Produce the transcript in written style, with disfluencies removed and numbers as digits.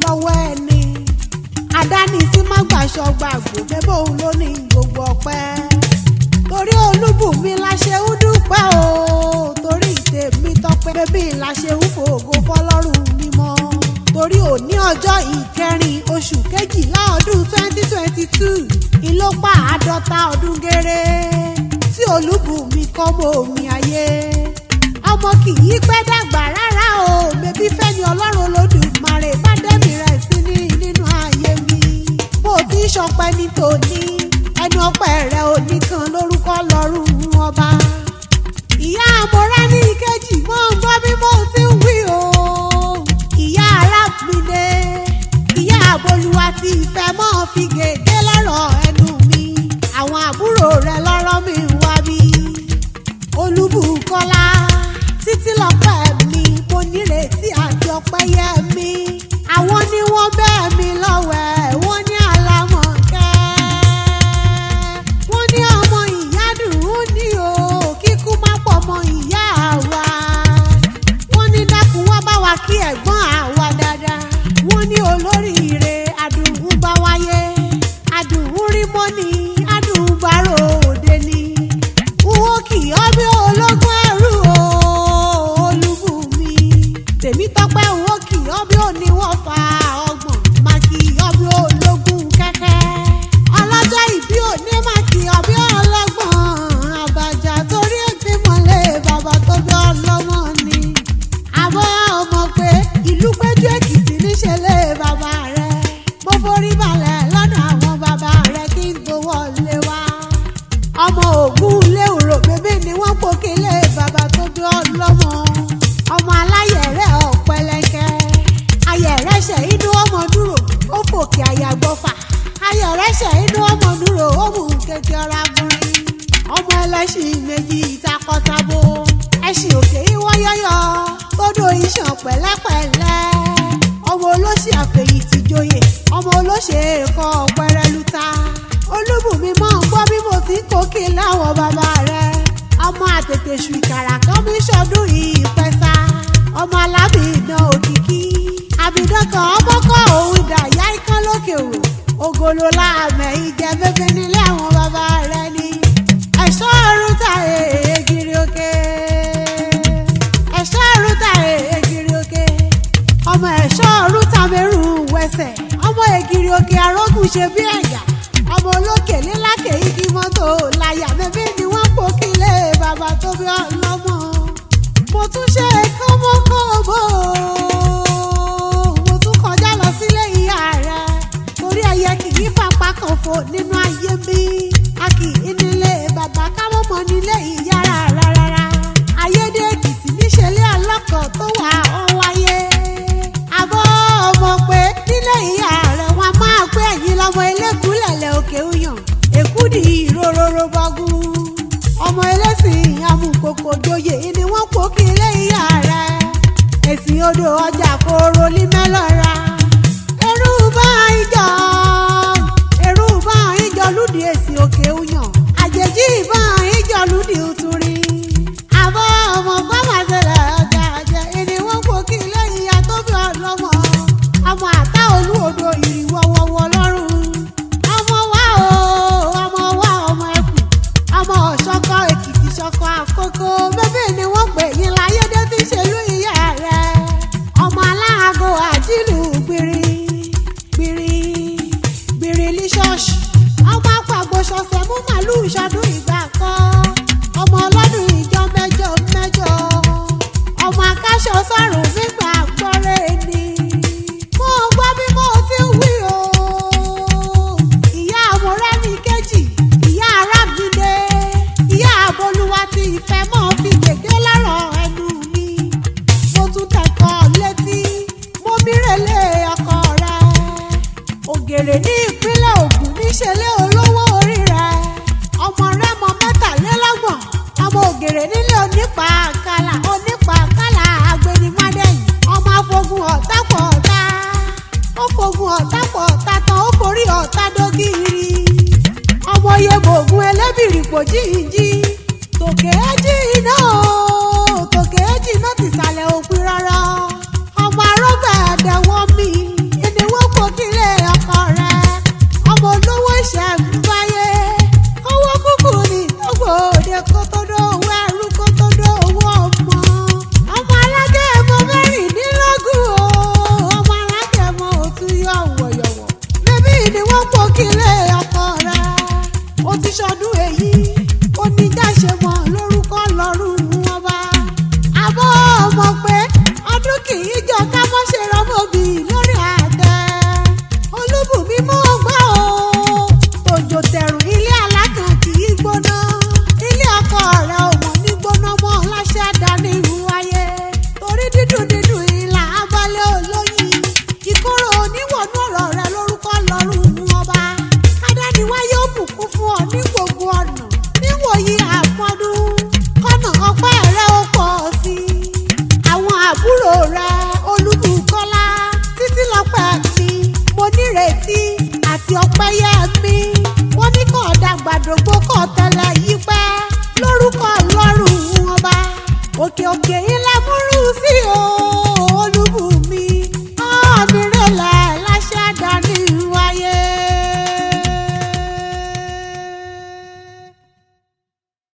lọ́wọ́ ẹni. Àdáni tí má gbàṣọ gbàgbó bẹ́ẹ̀ òun ló ní gbogbo ọpẹ́. Torí Olúbùnmi la ṣe ń dúpẹ́ o, torí tèmi tọpẹ́ bébí la ṣe ń fògo fọlọ́run mímọ́. Torí òní ọjọ́ ìkẹrin oṣù kejìlá ọdún 2022 ìlópa 50 ọdún géré tí Olúbùnmi kọ́ mọ́ omi ayé. Ọmọ kì í pẹ́ dàgbà rárá o, bébí fẹ́ni Ọlọ́run Olódùmarè bá dẹ́mi rẹ̀ sí ní nínú ayé mi. Bó o ti ń ṣọpẹ́ ní tòní, ẹnu ọpẹ́ rẹ ò ní kan lórúkọ lọ́rùn ọba. Ìyá àmọ́ra ní ìkejì mọ́ ń gbọ́ bí mo ti ń wí o. Ìyá Arámidé, ìyá Àbolúwa ti ìfẹ́ mọ́ fi gègé lọ́rọ̀ ẹnu mi. Àwọn àbúrò rẹ lọ́rọ̀ mi ń wá bí. Olúbùkọ́lá, títí lọ́pẹ́ mi, mo nírètí àti ọpẹ́ yẹ mi. Àwọn ni wọ́n bẹ́ mi lọ́wẹ̀, wọ́n ní àlámọ̀kẹ́. Wọ́n ní ọmọ ìyá dùn ún ní o, kíkú má pọ̀ mọ́ ìyá wa. Wọ́n ní dákun wá bá wa kí ẹ̀gbọ́n àwa dáadáa. Wọ́n ní olóríire adùn bá wáyé, adùn rí mọ́ni, adùn bá ròde ni. N ó kì ọ́ bí ológun ẹrú o, Olúbùnmi. Tèmítọ́pẹ́ n ó kì ọ́ bí oníwọ̀fà ọgbọ̀n, má kì ọ́ bí ológun kẹ́kẹ́. Ọlọ́jọ́ ìbí òní má kì ọ́ bí ọlọ́gbọ̀n àbàjá torí èmi mọ̀lẹ́ bàbá tó bí ọlọ́mọ ni. Àmọ́ ọmọ pé ìlú péjú Èkìtì níṣẹ́ lé bàbá rẹ̀. Mo forí balẹ̀ lọ́dọ̀ àwọn bàbá rẹ̀ kí n tó wọlé wá. Ọmọ Ògún léwúrò bébí ni wọ́n pòkè lé bàbá tó bí ọlọ́mọ. Ọmọ aláyẹ̀rẹ̀ ọ̀pẹ̀lẹ̀kẹ́. Ayẹ̀rẹ̀ ṣẹ̀ inú ọmọ dúró, ó fòkè àyàgbọ́fà. Ayẹ̀rẹ̀ ṣẹ̀ inú ọmọ dúró, ó mú kékeré ọ̀rá gúnrin. Ọmọ ẹlẹ́ṣin méjì takọtabo. Ẹṣin òkè ìwọ́ yọ́yọ́, tódò iṣan pẹ̀lẹ́pẹ̀lẹ́. Ọmọ olóṣì àfẹ̀yìntì joyè, ọmọ olóṣè ẹ̀kọ́ pẹrẹluta. Olúbùnmi mọ̀ ń gbọ́ bí mo ti ń kókè láwọn bàbá rẹ̀. Ọmọ àtètè ṣù ìkàrà kan mi ṣọdún ìpẹ́sà. Ọmọ alábìdán òkìkí. Àbìdán kan ọmọkọ òun ìdàyà ikán lókè òrò. Ògolo láàmẹ̀ ìjẹ bébí nílé àwọn bàbá rẹ̀ ni. Ẹ̀ṣọ́ ọ̀run ta ègiri òkè. Ẹ̀ṣọ́ ọ̀run ta ègiri òkè. Ọmọ ẹ̀ṣọ́ ọ̀run ta mẹ́rù wẹsẹ̀. Ọmọ ègiri òkè arógùn ṣe bí ẹ̀gà. Ọmọ olókè lílákè igi mọ́tò láyà mẹ́bí ni wọ́n pòkì lé bàbá tó bí ọlọ́mọ. Mo tún ṣe kọ́mọ́kọ́mọ́. Mo tún kọjá lọ sílé ìyá rẹ̀. Torí ẹyẹ kì í fapá kan fò nínú ayé mi. A kì í nílé bàbá kámọ́ mọ́ nílé ìyá rárá rárá. Ayédè Èkìtì níṣẹ́lẹ̀ ọlọ́kọ̀ tó wà ó wáyé. Àbọ̀ ọmọ pé nílé ìyá rẹ̀ wọ́n máa pé ẹ̀yìn lọ́mọ elékùúlẹ̀lẹ̀ òkè uyàn. Èkúdì ìrororo bọ́gún. Ọmọ ẹlẹ́sìn amúkòkò joyè ni wọ́n pò kí ilé ìyá rẹ̀. Èsì odò ọjà kóró ní mẹ́lọ́ra. Ẹrú bá ìjọ, ẹrú bá ìjọ lùdì èsì òkè uyàn. Àjèjì bá ìjọ lùdì òtúrí. Àbọ̀ ọmọ bàbá ṣẹlẹ̀ ọjà ọjà ni wọ́n pò kí ilé ìyá tó bí ọlọ́mọ. Ọmọ àtá olú odò ìrìwọ̀wọ̀wọ̀ lọ́rùn. Ọmọ wa o, ọmọ wa ọmọ ẹkùn. Ọmọ ọ̀ṣọ́kọ Èkìtì ṣọkọ àkókò. Bébè ni wọ́n pè yín láyédè tí ṣe lú ìyá rẹ̀. Ọmọ aláàgọ́ àjílù gbìrì gbìrì gbìrì ní ṣọ́ọ̀ṣì. Ọmọ apàgbò ṣọ̀ṣẹ̀ mú màlúù ṣọdún ìgbà kan. Ọmọ ọlọ́dún ìjọ mẹ́jọ mẹ́jọ. Ọmọ akáṣọ sọ̀rùn nígbà gbọ́rẹ́ ni. Mo gbọ́ bí mo ti ń wí o. Ìyá Àmọ̀rẹ́mi kejì, ìyá Arámidé, ìyá Àbolúwa ti ìfẹ́ mọ́ fi gègé lọ́rọ̀ ẹnu mi. Mo tún tẹ̀kọ̀ létí, mo mírèlé ọkọ rẹ̀. Ògèrè ní ìpínlẹ̀ Ògùn níṣẹ́lẹ̀ olówó orí rẹ̀. Ọmọ rẹ̀ mọ 33, ọmọ ògèrè nílé onípàkálà, onípàkálà agbẹnimádẹ́yìn. Ọmọ afogun ọ̀tá pọ̀ ọ̀tá, ó fogun ọ̀tá pọ̀ ọ̀tá tán, ó forí ọ̀tá dógìrì. Ọmọ yemògùn ẹlẹ́bìrì kò jíǹjí. Tòkè éjì iná o, tòkè éjì iná tìsàlẹ̀ òpin rárá. Ọmọ arógbà ẹ̀dẹ̀ wọ́n mi, ẹni Yọ̀wọ̀yọ̀wọ̀ bébí ni wọ́n pò kílé ọkọ rẹ̀. Ó ti ṣọdún èyí oníjàṣe mọ́ lórúkọ lọ́rùn ọba. Àbọ̀ mọ̀ pé ọdún kì í jọ ká mọ́ ṣe rọ́mọ́bì lórí àtẹ. Olúbùnmi mọ́ gbọ́ o, tòjò tẹ̀rùn ilé alákàn kì í gbóná. Ilé ọkọ rẹ̀ ò mọ̀ ní gbóná mọ́ láṣẹ dání ìhùwáyé. Torí dídùn dídùn ìlà abalẹ̀ olóyin. Ìkorò oníwọ̀nú ọ̀rọ̀ rẹ̀ lórúkọ lọ́rùn ọba. Kádániwáyé ó bùkún fún ọ ní gbogbo ọ̀nà. Níwòyí àpọ́dún, kọ́nà ọpẹ́ rẹ̀ ó pọ̀ sí i. Àwọn àbúrò rẹ̀ Olúbùkọ́lá, títí lọ́pẹ́ mi, mo nírètí àti ọpẹ́yẹ mi. Wọ́n ní kó dàgbàdógbò kó tẹ̀lé yí pẹ́ lórúkọ Ọlọ́run ọba. Òkè òkè.